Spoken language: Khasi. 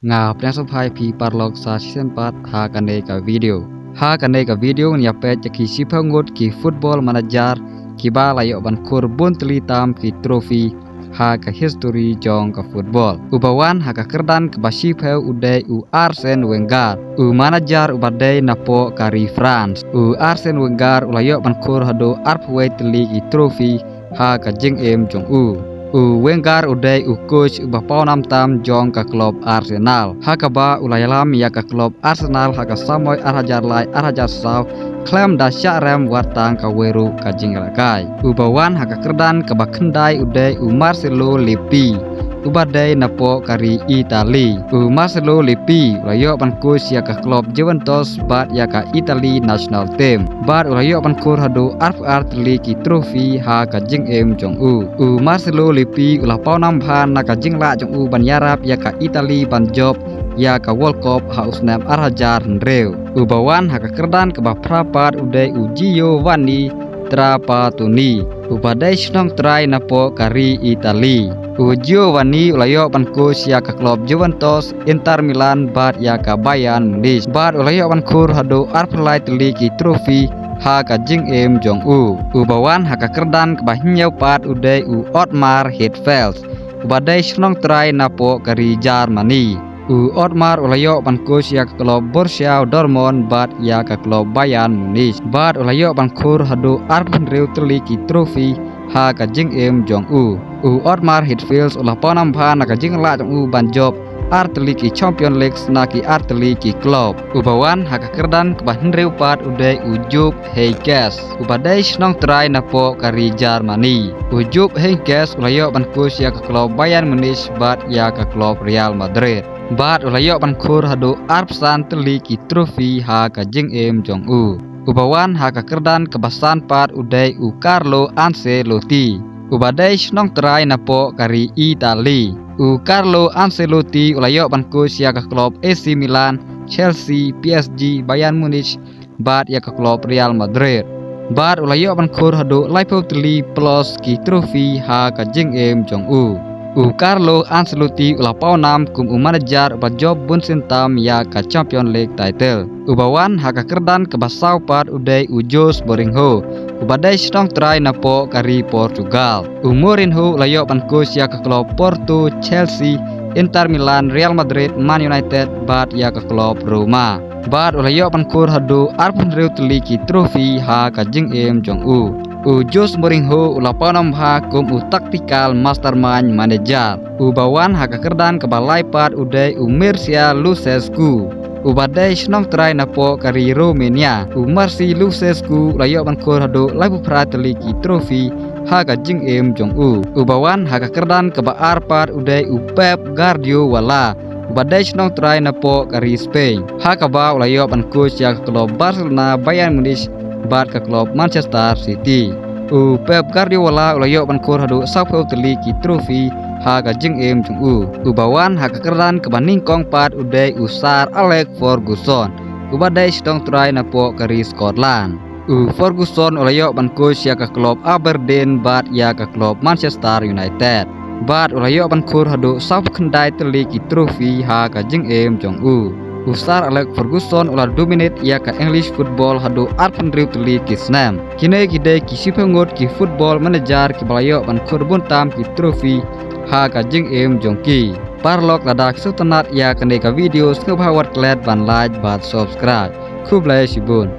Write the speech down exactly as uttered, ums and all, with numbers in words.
Nga pdiang sngewbha ïa phi paralok sa shisien pat ha kane ka video. Ha kane ka video ngin ïa peit ïa ki shiphew ngut ki football manager kiba la ïoh ban khur bun tylli tam ki trophy ha ka history jong ka football. Uba wan ha ka kyrdan kaba shiphew u dei u Arsene Wenger, u manager uba dei napoh ka ri France. U Arsene Wenger u la ïoh ban khur haduh arphew wei tylli ki trophy ha ka jingim jong u. U Wenger u dei u coach uba pawnam tam jong ka club Arsenal, ha kaba u la ïalam ïa ka club Arsenal ha ka samoi ar hajar lai ar hajar saw khlem da shah rem wat tang kawei ruh ka jingïalehkai. Uba wan ha ka kyrdan kaba khyndai u dei u Marcello Lippi, uba dei napoh ka ri Italy. U Marcello Lippi u la ïoh ban coach ïa ka club Juventus bad ïa ka Italy national team, bad u la ïoh ban khur haduh arphew ar tylli ki trophy ha ka jingim jong u. U Marcello Lippi u la pawnam bha na ka jinglah jong u ban ïarap ïa ka Italy ban jop ïa ka World Cup ha u snem ar hajar hynriew. Uba wan ha ka kyrdan kaba phra pat u dei u Giovanni Trapattoni, uba dei shnong trai napoh ka ri Italy. U Giovanni u la ïoh ban coach ïa ka club Juventus, Inter Milan bad ïa ka Bayern Munich, bad u la ïoh ban khur haduh arphew lai tylli ki trophy ha ka jingim jong u. Uba wan ha ka kyrdan kaba hynñiew pat u dei u Ottmar Hitzfeld, uba dei shnong trai napoh ka ri Germany. U Ottmar u la ïoh ban coach ïa ka club Borussia Dortmund bad ïa ka club Bayern Munich, bad u la ïoh ban khur haduh arphew hynriew tylli ki trophy ha ka jingim jong u. U Ottmar Hitzfeld u la pawnam bha na ka jinglah jong u ban jop ar tylli ki Champions League na ki ar tylli ki club. Uba wan ha ka kyrdan kaba hynriew pat u dei u Jupp Heynckes, uba dei shnong trai napoh ka ri Germany. U Jupp Heynckes u la ïoh ban coach ïa ka club Bayern Munich bad ïa ka club Real Madrid, bad u la ïoh ban khur haduh arphew san tylli ki trophy ha ka jingim jong u. Uba wan ha ka kyrdan kaba san pat u dei u Carlo Ancelotti, uba dei shnong trai napoh ka ri Italy. U Carlo Ancelotti u la ïoh ban coach ïa ka club A C Milan, Chelsea, P S G, Bayern Munich bad ïa ka club Real Madrid, bad u la ïoh ban khur haduh laiphew tylli plus ki trophy ha ka jingim jong u. U Carlo Ancelotti u la pawnam kum u manager uba jop bun sien tam ïa ka Champions League title. Uba wan ha ka kyrdan kaba saw pat u dei u Jose Mourinho, uba dei shnong trai napoh ka ri Portugal. U Mourinho u la ïoh ban coach ïa ka club Porto, Chelsea, Inter Milan, Real Madrid, Man United bad ïa ka club Roma, bad u la ïoh ban khur haduh arphew hynriew tylli ki trophy ha ka jingim jong u. U Jose Mourinho u la pawnam bha kum u tactical mastermind manager. Uba wan ha ka kyrdan kaba lai pat u dei u Mircea Lucescu, uba dei shnong trai napoh ka ri Romania. U Mircea Lucescu u la ïoh ban khur haduh laiphew phra tylli ki trophy ha ka jingim jong u. Uba wan ha ka kyrdan kaba ar pat u dei u Pep Guardiola, uba dei shnong trai napoh ka ri Spain, ha kaba u la ïoh ban coach ïa ka club Barcelona, Bayern Munich bad ka club Manchester City. U Pep Guardiola u la ïoh ban khur haduh sawphew tylli ki trophy ha ka jingim jong u. Uba wan ha ka kyrdan kaba nyngkong pat u dei u Sir Alex Ferguson, uba dei shnong trai napoh ka ri Scotland. U Ferguson u la ïoh ban coach ïa ka club Aberdeen bad ïa ka club Manchester United, bad u la ïoh ban khur haduh sawphew khyndai tylli ki trophy ha ka jingim jong u. U Sir Alex Ferguson u la dominate ïa ka English football haduh arphew hynriew tylli ki snem. Kine ki dei ki shiphew ngut ki football manager kiba la ïoh ban khur bun tam ki trophy ha ka jingim jong ki. Paralok, lada phi sngewtynnat ïa kane ka video, sngewbha wat klet ban like bad subscribe. Khublei shibun.